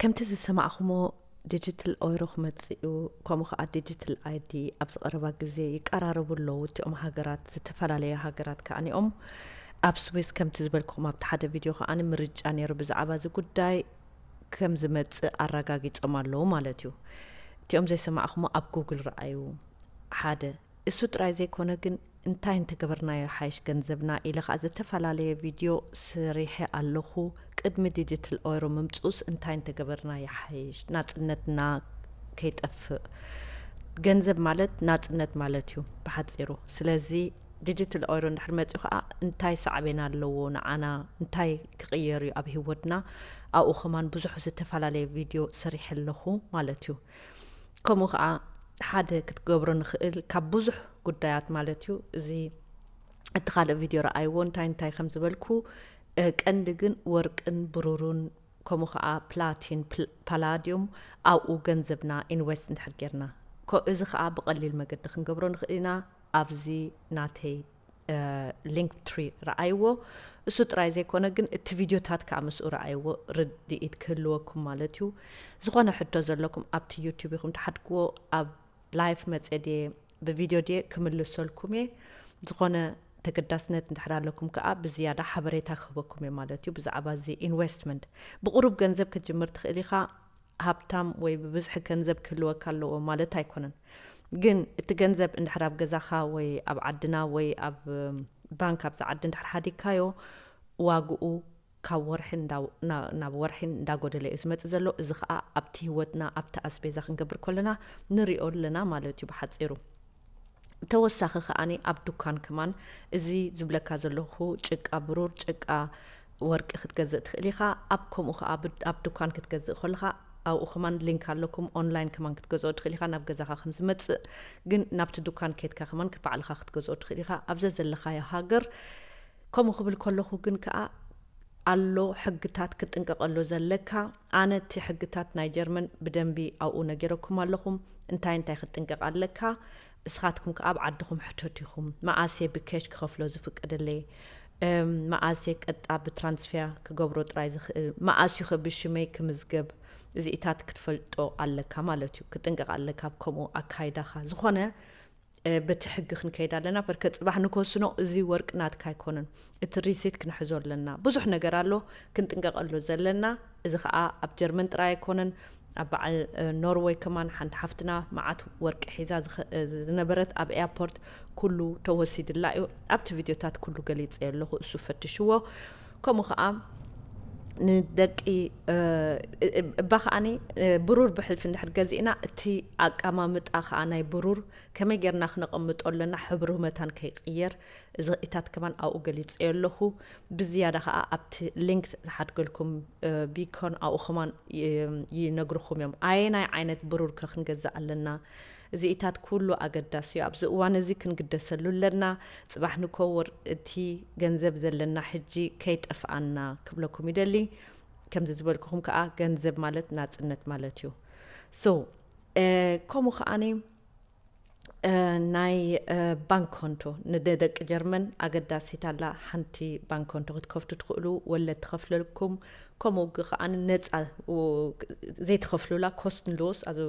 ከምቲ ዝሰማዕኹሞ፣ ዲጂታል ኦይሮ ክመጽእ እዩ፣ ከምኡ ኸኣ ዲጂታል ኣይዲ ኣብዚ ቀረባ ግዜ ይቀራረቡ ኣለዉ። እቲኦም ሃገራት፣ ዝተፈላለያ ሃገራት ከኣ እኒኦም ኣብ ስዊስ፣ ከምቲ ዝበልኩኹም ኣብቲ ሓደ ቪድዮ ከኣ ምርጫ ነይሩ ብዛዕባ እዚ ጉዳይ ከም ዝመጽእ ኣረጋጊጾም ኣለዉ ማለት እዩ። እቲኦም ዘይሰማዕኹሞ ኣብ ጉግል ረኣዩ። ሓደ እሱ ጥራይ ዘይኮነ ግን እንታይ እንተገበርናዮ ሓይሽ ገንዘብና ኢለ ኸኣ ዝተፈላለየ ቪድዮ ሰሪሐ ኣለኹ። ቅድሚ ዲጂታል ኦይሮ ምምጽኡስ እንታይ እንተገበርናዮ ሓይሽ ናጽነትና ከይጠፍእ። ገንዘብ ማለት ናጽነት ማለት እዩ ብሓጺሩ። ስለዚ ዲጂታል ኦይሮ እንድሕር መጺኡ ኸኣ እንታይ ሳዕቤን ኣለዎ ንዓና፣ እንታይ ክቕየር እዩ ኣብ ህይወትና፣ ኣብኡ ከማን ብዙሕ ዝተፈላለየ ቪድዮ ሰሪሐ ኣለኹ ማለት እዩ። ከምኡ ኸዓ ሓደ ክትገብሮ ንኽእል ካብ ብዙሕ ጉዳያት ማለት እዩ። እዚ እቲ ካልእ ቪድዮ ረኣይዎ እንታይ እንታይ ከም ዝበልኩ፣ እ፣ ቀንዲ ግን ወርቅን ብሩሩን ከምኡ ኸዓ ፕላቲን፣ ፕል-፣ ፓላዲዩም ኣብኡ ገንዘብና ኢንቨስት እንድሕር ጌርና፣ ኮ-፣ እዚ ኸዓ ብቐሊል መገዲ ክንገብሮ ንኽእል ኢና። ኣብዚ ናተይ ሊንክ ትሪ ረኣይዎ። እሱ ጥራይ ዘይኮነ ግን እቲ ቪድዮታት ከዓ ምስኡ ረኣይዎ፣ ርድኢት ክህልወኩም ማለት እዩ። ዝኾነ ሕቶ ዘለኩም ኣብቲ ዩቲዩብ ኢኹም ትሓድግዎ፣ ኣብ ላይፍ መፅየ ድየ ብቪድዮ ድየ ክምልሰልኩም እየ። ዝኾነ ተገዳስነት እንድሕር ኣለኩም ከዓ ብዝያዳ ሓበሬታ ክህበኩም እየ ማለት እዩ። ብዛዕባ እዚ ኢንቨስትመንት ብቁሩብ ገንዘብ ክትጅምር ትኽእል ኢኻ። ሃብታም ወይ ብብዝሒ ገንዘብ ክህልወካ ኣለዎ ማለት ኣይኮነን። ግን እቲ ገንዘብ እንድሕር ኣብ ገዛኻ ወይ ኣብ ዓድና ወይ ኣብ፣ እም፣ ባንክ ኣብዚ ዓዲ እንድሕር ሓዲግካዮ ዋግኡ ካብ ወርሒ እንዳ-፣ ና-፣ ናብ ወርሒ እንዳጎደለ እዩ ዝመጽእ ዘሎ። እዚ ኸኣ ኣብቲ ህይወትና፣ ኣብቲ ኣስቤዛ ክንገብር ከለና ንሪኦ ኣለና ማለት እዩ ብሓጺሩ። ተወሳኺ ከኣኒ ኣብ ዱካን ከማን እዚ ዝብለካ ዘለኹ ጭቃ ብሩር፣ ጭቃ ወርቂ ክትገዝእ ትኽእል ኢኻ። ኣብ ከምኡ ከኣ ብ-፣ ኣብ ዱካን ክትገዝእ ከለኻ ኣብኡ ከማን ሊንክ ኣለኩም፣ ኦንላይን ከማን ክትገዝኦ ትኽእል ኢኻ፣ ናብ ገዛኻ ከም ዝመጽእ። ግን ናብቲ ዱካን ከይድካ ከማን ባዕልኻ ክትገዝኦ ትኽእል ኢኻ። ኣብ ዘዘለኻዮ ሃገር ከምኡ ክብል ከለኹ ግን ከኣ ኣሎ ሕግታት ክትጥንቀቐሉ ዘለካ። ኣነ እቲ ሕግታት ናይ ጀርመን ብደንቢ ኣብኡ ነጊረኩም ኣለኹም፣ እንታይ እንታይ ክትጥንቀቕ ኣለካ። እስኻትኩም ከኣ ኣብ ዓድኹም ሕተቱ ኢኹም። መኣስ እየ ብኬሽ ክኸፍሎ ዝፍቀደለይ? እም፣ መኣስ እየ ቀጥታ ብትራንስፌር ክገብሮ ጥራይ ዝኽእል? መኣስ እዩ ከ ብሽመይ ክምዝገብ? እዚኢታት ክትፈልጦ ኣለካ ማለት እዩ። ክትጥንቀቕ ኣለካ ኣብ ከምኡ ኣካይዳኻ። ዝኾነ እ፣ በቲ ሕጊ ክንከይድ ኣለና። በርከ ጽባሕ ንከስኖ እዚ ወርቂ ናትካ ኣይኮነን። እቲ ሪሲት ክንሕዞ ኣለና። ብዙሕ ነገር ኣሎ ክንጥንቀቐሉ ዘለና። እዚ ኸኣ ኣብ ጀርመን ጥራይ ኣይኮነን። ኣብ በዓል፣ እ፣ ኖርወይ ከማን ሓንቲ ሓፍትና መዓት ወርቂ ሒዛ ዝኸ-፣ እ፣ ዝነበረት ኣብ ኤርፖርት ኩሉ ተወሲድላ እዩ። ኣብቲ ቪድዮታት ኩሉ ገሊጸዮ ኣለኹ፣ እሱ ፈትሽዎ። ከምኡ ኸኣ ንደቂ፣ እ፣ እ፣ እባ ኸኣኒ፣ እ፣ ብሩር ብሕልፊ እንድሕር ገዚእና እቲ ኣቀማምጣ ኸኣ ናይ ብሩር ከመይ ጌርና ክነቐምጦ ኣለና፣ ሕብሩ መታን ከይቅየር፣ እዚ ኢታት ከማን ኣብኡ ገሊጸዮ ኣለኹ። ብዝያዳ ኸኣ ኣብቲ ሊንክ ዝሓድገልኩም፣ እ፣ ቢኮን ኣብኡ ከማን ይ-፣ ይነግርኹም እዮም። ኣየናይ ዓይነት ብሩር ከ ክንገዝእ ኣለና? እዚ ኢታት ኩሉ ኣገዳሲ እዩ። ኣብዚ እዋን እዚ ክንግደሰሉ ኣለና። ጽባሕ ንኮ ወር-፣ እቲ ገንዘብ ዘለና ሕጂ ከይጠፍኣና ክብለኩም ይደሊ። ከምዚ ዝበልኩኹም ከኣ ገንዘብ ማለት ናጽነት ማለት እዩ። ሶ፣ እ፣ ከምኡ ከኣኒ እ፣ ናይ፣ እ፣ ባንክ ኮንቶ ንደቂ ጀርመን ኣገዳሲት ኣላ። ሓንቲ ባንክ ኮንቶ ክትከፍቱ ትኽእሉ፣ ወለድ ትኸፍለልኩም፣ ከምኡ ግ-፣ ከኣ ነጻ፣ ው-፣ ዘይትኸፍሉላ፣ ኮስት ንሎስ፣ ኣዚ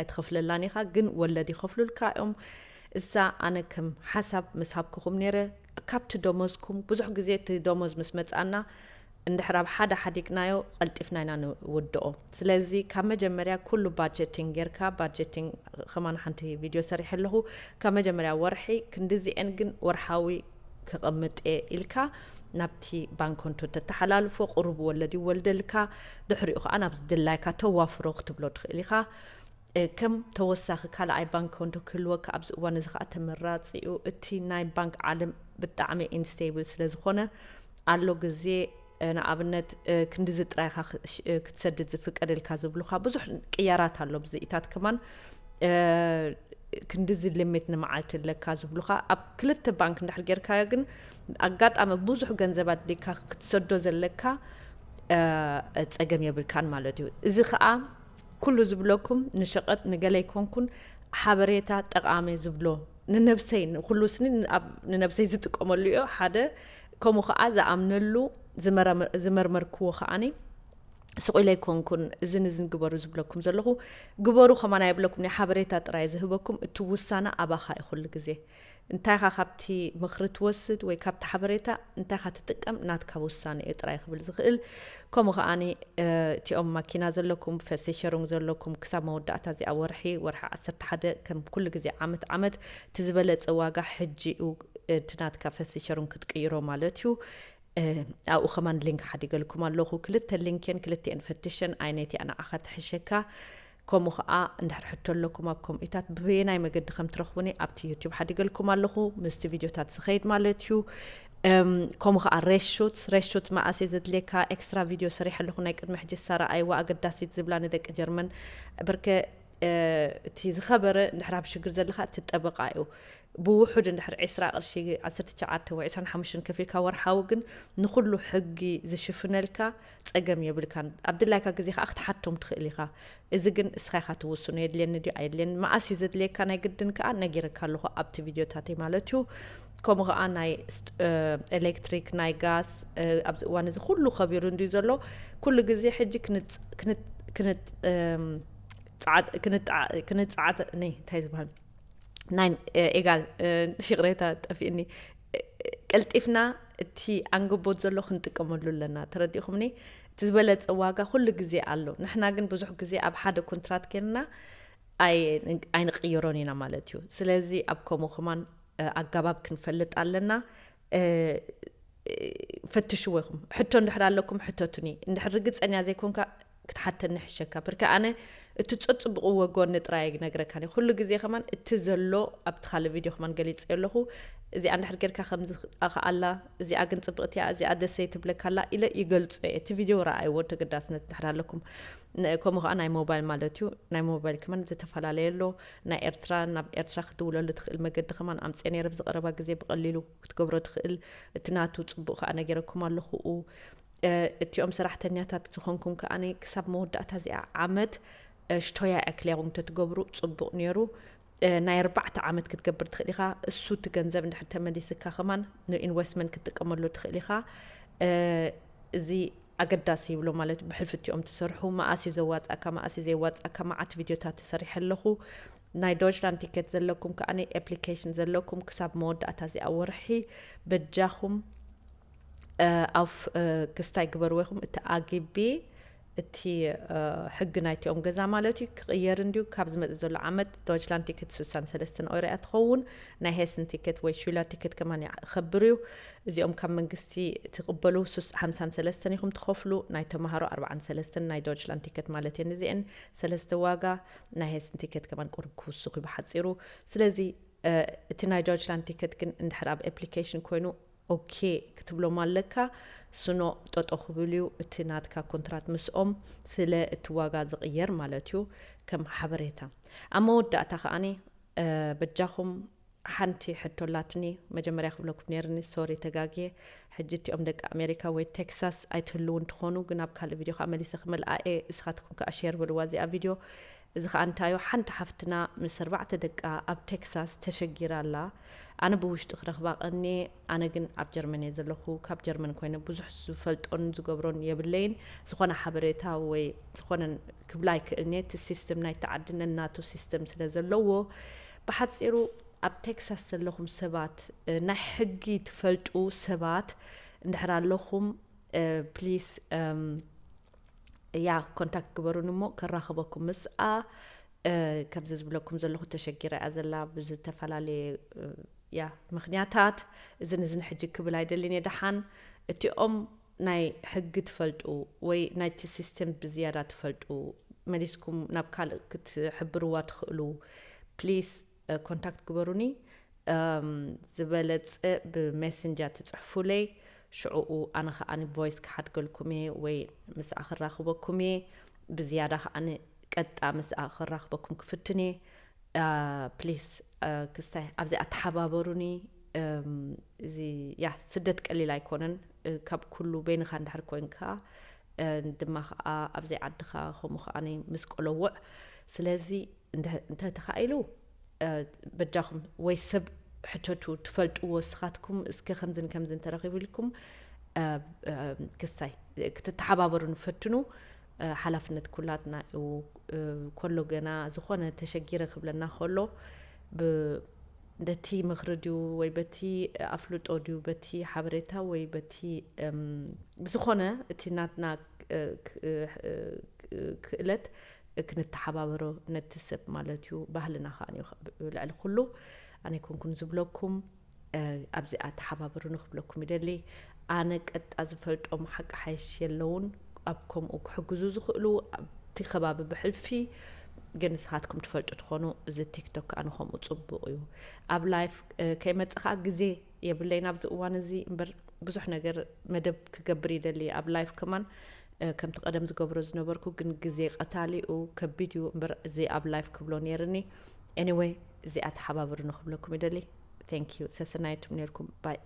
ኣይትኸፍለላን ኢኻ፣ ግን ወለድ ይኸፍሉልካ እዮም። እሳ ኣነ ከም ሓሳብ ምስ ሃብኩኹም ነይረ፣ ካብቲ ደሞዝኩም፣ ብዙሕ ግዜ እቲ ደሞዝ ምስ መጻና፣ እንድሕር ኣብ ሓደ ሓዲግናዮ ቀልጢፍና ኢና ንውድኦ። ስለዚ ካብ መጀመርያ ኩሉ ባጀቲንግ ጌርካ፣ ባጀቲንግ ከማን ሓንቲ ቪድዮ ሰሪሐ ኣለኹ። ካብ መጀመርያ ወርሒ ክንድዚኤን ግን ወርሓዊ ከቐምጥ እየ ኢልካ ናብቲ ባንክ ኮንቶ ተተሓላልፎ፣ ቁሩብ ወለድ ይወልደልካ። ድሕሪኡ ከኣ ናብ ዝድላይካ ተዋፍሮ ክትብሎ ትኽእል ኢኻ። እ፣ ከም ተወሳኺ ካልኣይ ባንክ ኮንቶ ክህልወካ ኣብዚ እዋን እዚ ከኣ ተመራጺ እዩ። እቲ ናይ ባንክ ዓለም ብጣዕሚ ኢንስቴብል ስለ ዝኾነ፣ ኣሎ ግዜ፣ እ፣ ንኣብነት፣ እ፣ ክንድዚ ጥራይ ኢኻ ክ-፣ ሽ-፣ እ፣ ክትሰድድ ዝፍቀደልካ ዝብሉኻ ብዙሕ ቅያራት ኣሎ። ብዝኢታት ከማን፣ እ፣ ክንድዚ ሊሚት ንመዓልቲ ኣለካ ዝብሉኻ። ኣብ ክልተ ባንክ እንድሕር ጌርካዮ ግን ኣጋጣሚ ብዙሕ ገንዘብ ኣድሊካ ክትሰዶ ዘለካ፣ እ፣ ጸገም የብልካን ማለት እዩ። እዚ ከኣ ኩሉ ዝብለኩም ንሸቐጥ ንገለ ኣይኮንኩን፣ ሓበሬታ ጠቓሚ ዝብሎ ንነብሰይ፣ ንኹሉ ስኒ ን-፣ ኣብ ንነብሰይ ዝጥቀመሉ እዮ። ሓደ፣ ከምኡ ኸዓ ዝኣምነሉ ዝመረመ-፣ ዝመርመርክዎ ኸዓኒ ስቕ ኢለ ኣይኮንኩን እዝን እዝን ግበሩ ዝብለኩም ዘለኹ። ግበሩ ከማን ኣይብለኩም፣ ናይ ሓበሬታ ጥራይ ዝህበኩም። እቲ ውሳነ ኣባኻ እዩ ኩሉ ግዜ። እንታይ ኢኻ ካብቲ ምኽሪ ትወስድ ወይ ካብቲ ሓበሬታ እንታይ ኢኻ ትጥቀም፣ ናትካ ውሳነ እዩ ጥራይ ክብል ዝኽእል። ከምኡ ከኣኒ፣ እ፣ እቲኦም ማኪና ዘለኩም፣ ፈሲሸሩንግ ዘለኩም፣ ክሳብ መወዳእታ እዚኣ ወርሒ፣ ወርሒ ዓሰርተ ሓደ፣ ከም ኩሉ ግዜ ዓመት ዓመት፣ እቲ ዝበለጸ ዋጋ ሕጂ እዩ፣ እቲ ናትካ ፈሲሸሩንግ ክትቅይሮ ማለት እዩ። እ፣ ኣብኡ ከማን ሊንክ ሓዲገልኩም ኣለኹ። ክልተ ሊንክን ክልቲኤን ፈትሸን፣ ኣየነይቲ እያ ንዓኻ ትሕሸካ? ከምኡ ኸዓ እንድሕር ሕቶ ኣለኩም ኣብ ከምኡታት፣ ብበየናይ መገዲ ከም ትረኽቡኒ ኣብቲ ዩቲዩብ ሓዲገልኩም ኣለኹ፣ ምስቲ ቪድዮታት ዝኸይድ ማለት እዩ። እም፣ ከምኡ ኸዓ ሬሾት፣ ሬሾት መኣስ እዩ ዘድልየካ? ኤክስትራ ቪድዮ ሰሪሐ ኣለኹ ናይ ቅድሚ ሕጂ፣ ሳራ ኣይዋ ኣገዳሲት ዝብላ ንደቂ ጀርመን። ብርከ፣ እ፣ እቲ ዝኸበረ እንድሕር ኣብ ሽግር ዘለኻ እቲ ጠበቓ እዩ። ብውሑድ እንድሕር ዕስራ ቅርሺ፣ ዓሰርተ ትሽዓተ ወይ ዕስራን ሓሙሽተን ከፊልካ ወርሓዊ፣ ግን ንኹሉ ሕጊ ዝሽፍነልካ ጸገም የብልካን። ኣብ ድላይካ ግዜ ከኣ ክትሓቶም ትኽእል ኢኻ። እዚ ግን እስኻ ኢኻ ትውስኖ፣ የድልየኒ ድዩ ኣየድልየኒ፣ መኣስ እዩ ዘድልየካ ናይ ግድን ከኣ ነጊረካ ኣለኹ ኣብቲ ቪድዮታተይ ማለት እዩ። ከምኡ ከኣ ናይ ስት-፣ እ፣ ኤሌክትሪክ፣ ናይ ጋስ፣ እ፣ ኣብዚ እዋን እዚ ኩሉ ከቢሩ እንድዩ ዘሎ። ኩሉ ግዜ ሕጂ ክንጽ-፣ ክንት-፣ ክንት-፣ እም፣ ጻዕድ-፣ ክንጣ-፣ ክንጻዓት፣ ነ-፣ እንታይ ዝበሃል? ናይ፣ እ፣ ኤጋል፣ እ፣ ይቕሬታ ጠፊእኒ። እ፣ ቀልጢፍና እቲ ኣንገቦት ዘሎ ክንጥቀመሉ ኣለና። ተረዲእኹምኒ? እቲ ዝበለጸ ዋጋ ኩሉ ግዜ ኣሎ። ንሕና ግን ብዙሕ ግዜ ኣብ ሓደ ኮንትራት ኬንና ኣይ-፣ ኣይንቕይሮን ኢና ማለት እዩ። ስለዚ ኣብ ከምኡ ከማን፣ እ፣ ኣገባብ ክንፈልጥ ኣለና። እ፣ ፈትሽዎ ኢኹም። ሕቶ እንድሕር ኣለኩም ሕተቱኒ። እንድሕር ርግጸኛ ዘይኮንካ ክትሓተኒ ይሕሸካ። ብርከ ኣነ እቲ ጸጽብቕዎ ጎኒ ጥራይ ኣይነግረካን እየ። ኩሉ ግዜ ከማን እቲ ዘሎ ኣብቲ ካልእ ቪድዮ ከማን ገሊጸዮ ኣለኹ። እዚኣ እንድሕር ጌርካ ከምዚ ክኣኻ ኣላ፣ እዚኣ ግን ጽብቕቲ እያ፣ እዚኣ ደስ ዘይትብለካ ኣላ ኢለ ይገልጾ እየ። እቲ ቪድዮ ረኣይዎ፣ ተገዳስነት እንድሕር ኣለኩም። ን-፣ ከምኡ ከኣ ናይ ሞባይል ማለት እዩ። ናይ ሞባይል ከማን ዝተፈላለየ ኣሎ። ናይ ኤርትራ፣ ናብ ኤርትራ ክትድውለሉ ትኽእል መገዲ ከማን ኣምጽኤ ነይረ። ብዝቐረባ ግዜ ብቐሊሉ ክትገብሮ ትኽእል። እቲ ናቱ ጽቡቕ ከኣ ነጊረኩም ኣለኹ። እ፣ እቲኦም ሰራሕተኛታት ዝኾንኩም ከኣ ክሳብ መወዳእታ እዚኣ ዓመት፣ እ፣ ሽቶያ ኤክሌሩንግ ተትገብሩ ጽቡቕ ነይሩ። እ፣ ናይ ኣርባዕተ ዓመት ክትገብር ትኽእል ኢኻ። እሱ እቲ ገንዘብ እንድሕር ተመሊስካ ከማን ንኢንቨስትመንት ክትጥቀመሉ ትኽእል ኢኻ። እ፣ እዚ ኣገዳሲ ይብሎ ማለት እዩ። ብሕልፊ እቲኦም ትሰርሑ፣ መኣስ እዩ ዘዋጻእካ፣ መኣስ እዩ ዘየዋጻእካ፣ መዓት ቪድዮታት ተሰሪሐ ኣለኹ። ናይ ዶይችላንድ ቲኬት ዘለኩም ከኣ ኣፕሊኬሽን ዘለኩም ክሳብ መወዳእታ እዚኣ ወርሒ በጃኹም፣ እ፣ ኣፍ፣ እ፣ ክስታይ ግበርዎ ኢኹም። እቲ ኣግቢ፣ እቲ፣ እ፣ ሕጊ ናይቲኦም ገዛ ማለት እዩ ክቕየር እንድዩ። ካብ ዝመጽእ ዘሎ ዓመት ዶይችላንድ ቲኬት ስሳን ሰለስተን ኦይሮ እያ ትኸውን። ናይ ሄስን ቲኬት ወይ ሹለር ቲኬት ከማን ይኸብር እዩ። እዚኦም ካብ መንግስቲ ትቕበሉ ሱስ-፣ ሓምሳን ሰለስተን ኢኹም ትኸፍሉ። ናይ ተምሃሮ ኣርባዓን ሰለስተን ናይ ዶይችላንድ ቲኬት ማለት እየን። እዚአን ሰለስተ ዋጋ፣ ናይ ሄስን ቲኬት ከማን ቁሩብ ክውስኹ እዩ ብሓጺሩ። ስለዚ፣ እ፣ እቲ ናይ ዶይችላንድ ቲኬት ግን እንድሕር ኣብ ኣፕሊኬሽን ኮይኑ ኦኬ ክትብሎም ኣለካ። ስኖ ጠጦ ክብል እዩ እቲ ናትካ ኮንትራት ምስኦም፣ ስለ እቲ ዋጋ ዝቕየር ማለት እዩ፣ ከም ሓበሬታ። ኣብ መወዳእታ ከኣኒ፣ እ፣ በጃኹም ሓንቲ ሕቶ ኣላትኒ፣ መጀመርያ ክብለኩም ነይርኒ፣ ሶሪ ተጋግየ። ሕጂ እቲኦም ደቂ ኣሜሪካ ወይ ቴክሳስ ኣይትህልውን ትኾኑ፣ ግን ኣብ ካልእ ቪድዮ ከዓ መሊሰ ክመልኣ እየ። እስኻትኩም ከዓ ሼር በልዋ እዚኣ ቪድዮ። እዚ ከዓ እንታዩ፣ ሓንቲ ሓፍትና ምስ ኣርባዕተ ደቃ ኣብ ቴክሳስ ተሸጊራ ኣላ። ኣነ ብውሽጢ ክረኽባ ቀንየ፣ ኣነ ግን ኣብ ጀርመን እየ ዘለኹ። ካብ ጀርመን ኮይነ ብዙሕ ዝፈልጦን ዝገብሮን የብለይን። ዝኾነ ሓበሬታ ወይ ዝኾነ ክብላ ኣይክእልን እየ። እቲ ሲስተም ናይቲ ዓዲ ነናቱ ሲስተም ስለ ዘለዎ፣ ብሓጺሩ ኣብ ቴክሳስ ዘለኹም ሰባት፣ እ፣ ናይ ሕጊ ትፈልጡ ሰባት እንድሕር ኣለኹም፣ እ፣ ፕሊስ፣ እም፣ ያ፣ ኮንታክት ግበሩኒ እሞ ከራኽበኩም ምስኣ። እ፣ ከምዚ ዝብለኩም ዘለኹ ተሸጊራ እያ ዘላ ብዝተፈላለየ፣ እ፣ ያ፣ ምኽንያታት። እዝን እዝን ሕጂ ክብል ኣይደልን እየ። ደሓን እቲኦም ናይ ሕጊ ትፈልጡ ወይ ናይቲ ሲስተም ብዝያዳ ትፈልጡ፣ መሊስኩም ናብ ካልእ ክትሕብርዋ ትኽእሉ፣ ፕሊስ፣ እ፣ ኮንታክት ግበሩኒ። እም፣ ዝበለጸ ብሜሴንጀር ትጽሕፉለይ፣ ሽዑኡ ኣነ ኸኣ ቮይስ ክሓድገልኩም እየ ወይ ምስኣ ክራኽበኩም እየ። ብዝያዳ ኸኣ ቀጣ ምስኣ ክራኽበኩም ክፍትን እየ። አ፣ ፕሊስ፣ አ፣ ክስታይ ኣብዚኣ ተሓባበሩኒ። እም፣ እዚ፣ ያ፣ ስደት ቀሊል ኣይኮነን። እ፣ ካብ ኩሉ በይንኻ እንድሕር ኮንካ፣ እ፣ ድማ ኸኣ ኣብዘይ ዓድኻ ከምኡ ኸኣ ምስ ቆለውዕ። ስለዚ እንተ-፣ እንተተኻኢሉ፣ እ፣ በጃኹም ወይ ሰብ ሕተቱ ትፈልጥዎ እስኻትኩም፣ እስከ ከምዝን ከምዝን ተረኺቡ ኢልኩም፣ እ፣ እ፣ ክስታይ ክትተሓባበሩ ንፈትኑ። ሓላፍነት ኩላትና እዩ። ከሎ ገና ዝኾነ ተሸጊረ ክብለና ከሎ ነቲ ምኽሪ ድዩ ወይ በቲ ኣፍልጦ ድዩ በቲ ሓበሬታ ወይ በቲ ዝኾነ እቲ ናትና ክእለት ክንተሓባበሮ ነቲ ሰብ ማለት እዩ። ባህልና ከዓ ልዕሊ ኩሉ ኣነ ይኮንኩን ዝብለኩም ኣብዚኣ ተሓባበሩ ንክብለኩም ይደሊ። ኣነ ቀጣ ዝፈልጦም ሓቂ ሓይሽ የለውን ኣብ ከምኡ ክሕግዙ ዝኽእሉ ኣብቲ ከባቢ ብሕልፊ። ግን ንስኻትኩም ትፈልጡ ትኾኑ እዚ ቲክቶክ ኣነ ከምኡ ፅቡቕ እዩ። ኣብ ላይፍ ከይመፅእ ከዓ ግዜ የብለይን ኣብዚ እዋን እዚ እምበር ብዙሕ ነገር መደብ ክገብር ይደሊ ኣብ ላይፍ ከማን ከምቲ ቀደም ዝገብሮ ዝነበርኩ ግን ግዜ ቀታሊኡ ከቢድ እዩ እምበር እዚ ኣብ ላይፍ ክብሎ ነይርኒ። Anyway እዚኣ ተሓባበሩ ንክብለኩም ይደሊ። Thank you ሰሰናይቱም ነርኩም ባይ